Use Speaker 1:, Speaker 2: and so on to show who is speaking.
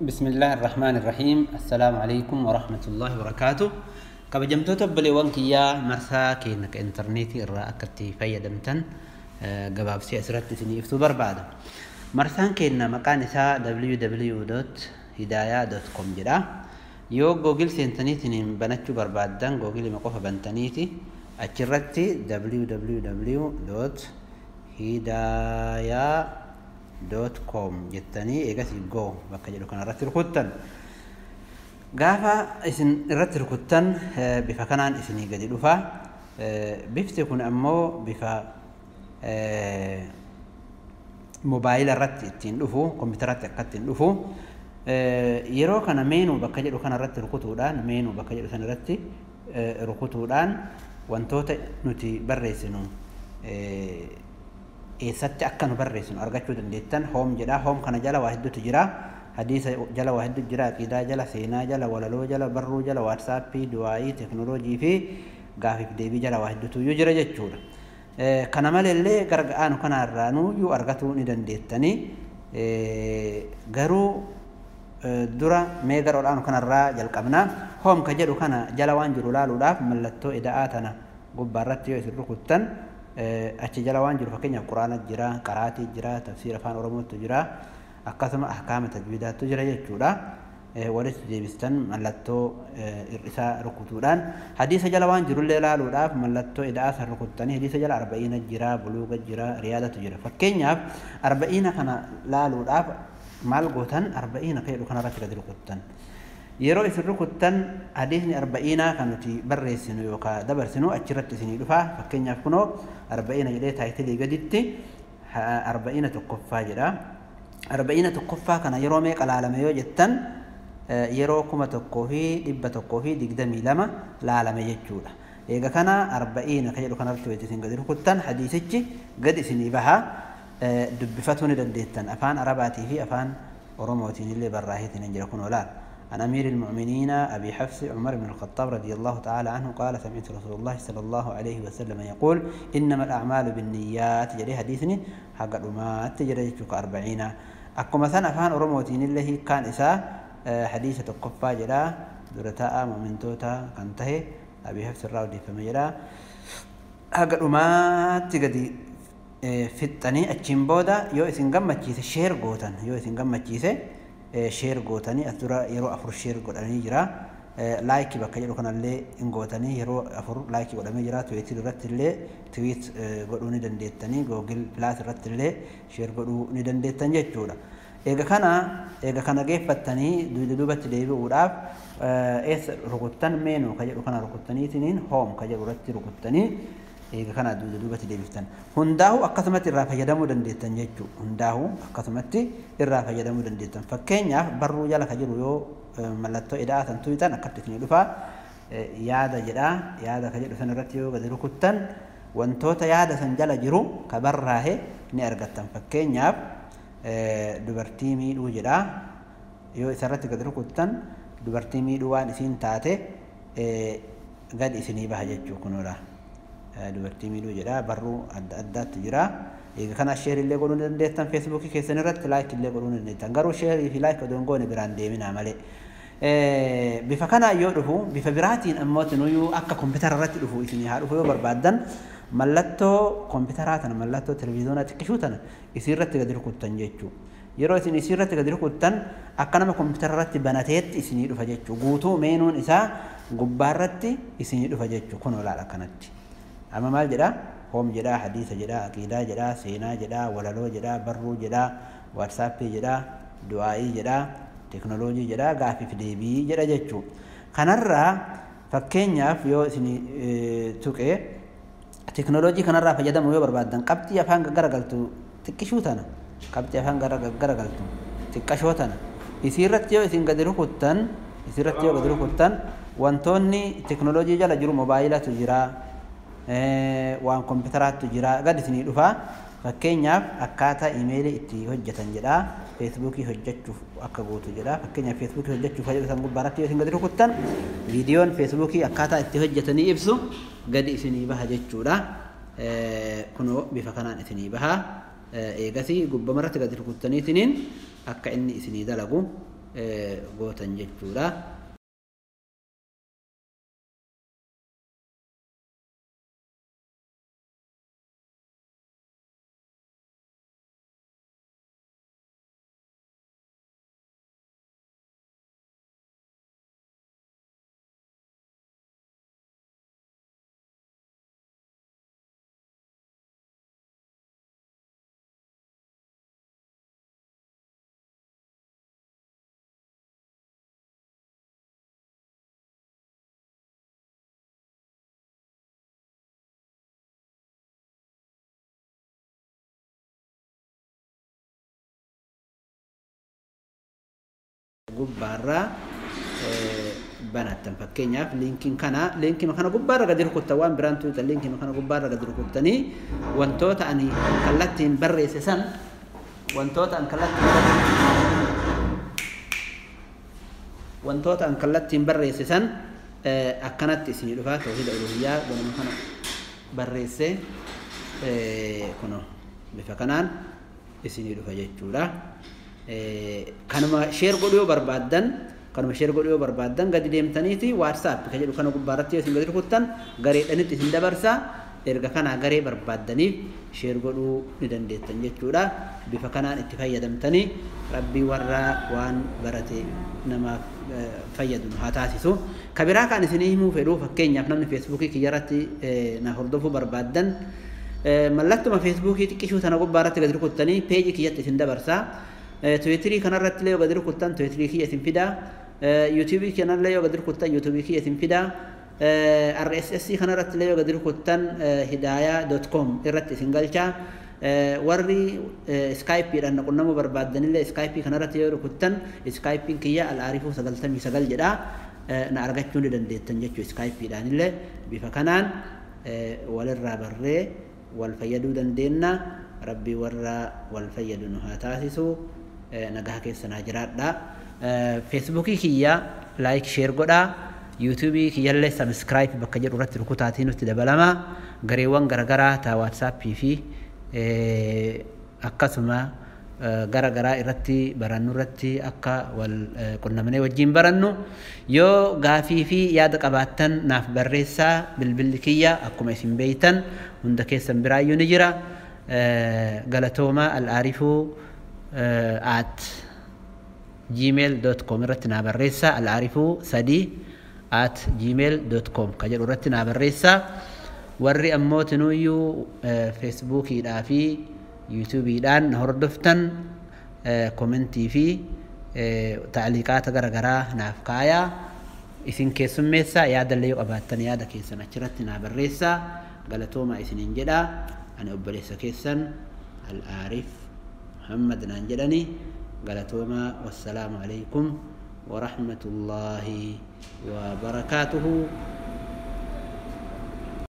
Speaker 1: بسم الله الرحمن الرحيم. السلام عليكم ورحمة الله وبركاته. Kabajamtoota obboleewwan kiyyaa, marsaa keenya ka intarneetii irraa akka itti fayyadamtan gabaabsee asirratti isinii ibsuu barbaada. Marsaan keenya maqaan isaa www.hidayaa.com jedha. Yoo Google seentaniitiin banachuu barbaaddan, Google qofa bantaniiti achirratti www.hidayaa.com jettanii eegasii go bakka jedhu kanarratti rukuttan. Gaafa isin irratti rukuttan bifa kanaan isinii gadi dhufa. Bifti kun ammoo bifa mobaayila irratti ittiin dhufu, kompiitaratti akka ittiin dhufu. Yeroo kana menu bakka jedhu kanarratti rukutuudhaan, menu bakka jedhu sanarratti rukutuudhaan wantoota nuti barreessinu eessatti akka nu barreessinu argachuu dandeettan. Home jedha. Home kana jala waa hedduutu jira. Hadiisa jala waa hedduu jira. Aqiidaa jala, seenaa jala, walaloo jala, barruu jala, WhatsAppii, du'aayii, teknooloojii fi gaafiif deebii jala waa hedduutu iyyuu jira jechuudha. Kana maleellee gara ga'aanu kanarraa nuyyuu argatuu ni dandeettanii. Garuu dura mee gara ol'aanu kanarraa jalqabna. Home ka jedhu kana jala waan jiru laaluudhaaf mallattoo ida'aa tana gubbaarratti yoo isin rukuttan, achi jala waan jiru, fakkeenyaaf Quraana jira, qaraatii jira, tafsiira Afaan Oromootu jira, akkasuma ahkaama tajwiidaatu jira jechuudha. Walitti deebistan mallattoo hir'isaa rukutuudhaan. Hadiisa jala waan jirullee laaluudhaaf mallattoo ida'aa san rukuttanii hadiisa jala arba'iina jira, buluuga jira, riyaadatu jira. Fakkeenyaaf arba'iina kana laaluudhaaf maal gootan? Arba'iina ka jedhu kanarratti gadi rukuttan. Yeroo isin rukuttan hadiisni arba'iinaa kan nuti barreessinu yookaan dabarsinu achirratti isinii dhufa. Fakkeenyaaf kunoo arba'iina jedhee title gaditti arba'iina tokkoffaa jedha. Arba'iina tokkoffaa kana yeroo meeqa laalame yoo jettan, yeroo 1122 laalame jechuudha. Eega kana arba'iina ka jedhu kanarratti wayita isin gadi rukuttan hadiisichi gadi isinii baha, dubbifatuu ni dandeettan. Afaan Arabaatii fi Afaan Oromootiin illee barraaheetiin hin jira kun olaal. عن أمير المؤمنين أبي حفص عمر بن الخطاب رضي الله تعالى عنه قال: سمعت رسول الله صلى الله عليه وسلم يقول: إنما الأعمال بالنيات jedhee hadiisni haga dhumaatti jira jechuudha arba'iina. Akkuma san Afaan Oromootiin illee hiikkaan isaa hadiisa tokkoffaa jedha, dura taa'aa mu'mintoota kan tahe Abi Hafs irraa odeeffame jedha. Haga dhumaatti gadi fixxanii achiin booda yoo isin gammachiise share gootan. Yoo isin gammachiise share gootanii, as dura yeroo afur share godhanii jira. Like bakka jedhu kanallee hin gootanii, yeroo afur like godhamee jira. Twitter irratti illee tweet godhuu ni dandeettanii, Google Plus irratti illee share godhuu ni dandeettan jechuudha. Eega kana geeffattanii duuba duubatti deebi'uudhaaf eessa rukuttan? Menu ka jedhu kana rukuttaniitiniin home ka jedhu irratti rukuttanii eega kana duuba duubatti deebiftan. Hundaa'uu akkasumatti irraa fayyadamuu dandeettan jechuudha. Hundaa'uu akkasumatti irraa fayyadamuu dandeettan. Fakkeenyaaf barruu jala ka jiru yoo mallattoo ida'aa san tuqxan akkatti isinii dhufa. Yaada jedha. Yaada ka jedhu san irratti yoo gadi rukuttan wantoota yaada san jala jiru ka barraahe ni argattan. Fakkeenyaaf dubartii miidhuu jedha. Yoo isarratti gadi rukuttan dubartii miidhuu waan isiin taate gadi isinii baha jechuu kunuudha. Dubartii miidhuu jedha, barruu adda addaatti jira. Egaa kana share illee godhuu ni dandeettan, Facebookii keessan irratti like illee godhuu ni dandeettan. Garuu share fi like odoo hin goone biraan deeminaa malee. Bifa kanaan yoo dhufu, bifa biraatiin ammoo nuyyuu akka kompiitara irratti dhufu isinii haa dhufu yoo barbaaddan, mallattoo kompiitaraa tana, mallattoo televiziyoonaa xiqqishuu tana isiirratti gadi rukuttan jechuudha. Yeroo isin isiirratti gadi rukuttan akka nama kompiitara irratti banateetti isinii dhufa jechuudha. Guutuu menuun isaa gubbaarratti isinii dhufa jechuudha. Kun olaadha akkanatti. Amma maal jedhaa? Home jedhaa, hadiisa jedhaa, aqiidaa jedhaa, seenaa jedhaa, walaloo jedhaa, barruu jedhaa, WhatsAppii jedhaa, du'aayii jedhaa, teknooloojii jedhaa, gaafiif deebii jedha jechuudha. Kanarraa fakkeenyaaf yoo isin tuqee teknooloojii kanarraa fayyadamuu yoo barbaaddan, qabxii afaan garagaltu xiqqishuu tana, qabxii afaan garagaltu xiqqashoo tana isiirratti yoo isin gadi rukuttan, isiirratti yoo gadi rukuttan wantoonni teknooloojii jala jiru mobaayilatu jira, waan kompiitaraatu jira, gad isinii dhufa. Fakkeenyaaf akkaataa imeelii itti hojjetan jedha, Facebookii hojjechuuf akka gootu jedha. Fakkeenyaaf Facebookii hojjechuuf jedhu san gubbaarratti yoo isin gadi rukuttan viidiyoon Facebookii akkaataa itti hojjetanii ibsu gadi isinii baha jechuudha. Kunoo bifa kanaan isinii baha. Eegasii gubbamarratti gadi rukuttaniitiniin akka inni isinii dalagu gootan jechuudha. Gubbaarraa banattan fakkeenyaaf liinkiin kana liinkii kana gubbaarra gadi rukuttan waan biraan tuutan liinkii kana gubbaarra gadi rukuttanii wantoota ani kallattiin barreesse san wantoota an kallattiin barreesse san akkanatti isinii dhufaa. Tawhiida uluhiyyaa ganama kana barreesse kuno bifa kanaan isinii dhufa jechuudha. Kanuma share godhuu yoo barbaaddan kanuma share godhuu yoo barbaaddan gadi deemtaniiti WhatsApp ka jedhu kana gubbaarratti yoo isin gadi rukuttan gareedhanitti isin dabarsa. Erga kanaa garee barbaaddaniif share godhuu ni dandeettan jechuudha. Bifa kanaan itti fayyadamtanii rabbii warra waan barate namaaf fayyadu haa taasisu. Ka biraa kan isinii himuu fedhu fakkeenyaaf namni feesbuukii kiyyarratti na hordofuu barbaaddan mallattuma feesbuukii xiqqishuu tana gubbaarratti gadi rukuttanii peejii kiyyatti isin dabarsa. Tiwiitirii kanarratti illee yoo gadi rukuttan tiwiitirii kiyya isin fida. Yuutuubii kanallee yoo gadi rukuttan yuutuubii kiyya isin fida. RSS kanarratti illee yoo gadi rukuttan hidaayaa.com irratti isin galcha. Warri iskaayipiidhaan qunnamuu barbaaddanillee iskaayipii kanarratti yoo rukuttan iskaayipiin kiyya al-aarifuu 99 jedha. Na argachuu ni dandeettan jechuu iskaayipiidhaan illee bifa kanaan walirraa barree wal fayyaduu dandeenya. Rabbii warra wal fayyadu nu haa taasisu. Nagaa keessa naa jiraadha. Feesbuukii kiyya laayik sheer godhaa. Yuutuubii kiyyallee sabiskiraayib bakka jedhu irratti rukutaatii nutti dabalama. Gareewwan garagaraa taa waatsaappii fi akkasuma garagaraa irratti barannu irratti akka wal qunnamnee wajjin barannu yoo gaafii fi yaada qabaattan naaf barreessaa. Bilbilli kiyya akkuma isin beeytan hunda keessan biraayyuu ni jira. Galatooma al-aarifuu @gmail.com irratti naa barreessaa. Al-aarifuu 3 @gmail.com ka jedhu irratti naa barreessaa. Warri ammoo tinuyyuu feesbuukiidhaa fi yuutuubiidhaan na hordoftan komentii fi taaliqaata garagaraa naaf kaayaa. Isin keessummeessaa. Yaadallee yoo qabaattan yaada keessan achirratti naa barreessaa. Galatooma isiniin jedha. Ani obboleessa keessan al-aarif Muhammad naan jedhani. Galatooma. Wassalaamu alaikum warahmatullaahi wabarakaatuhu.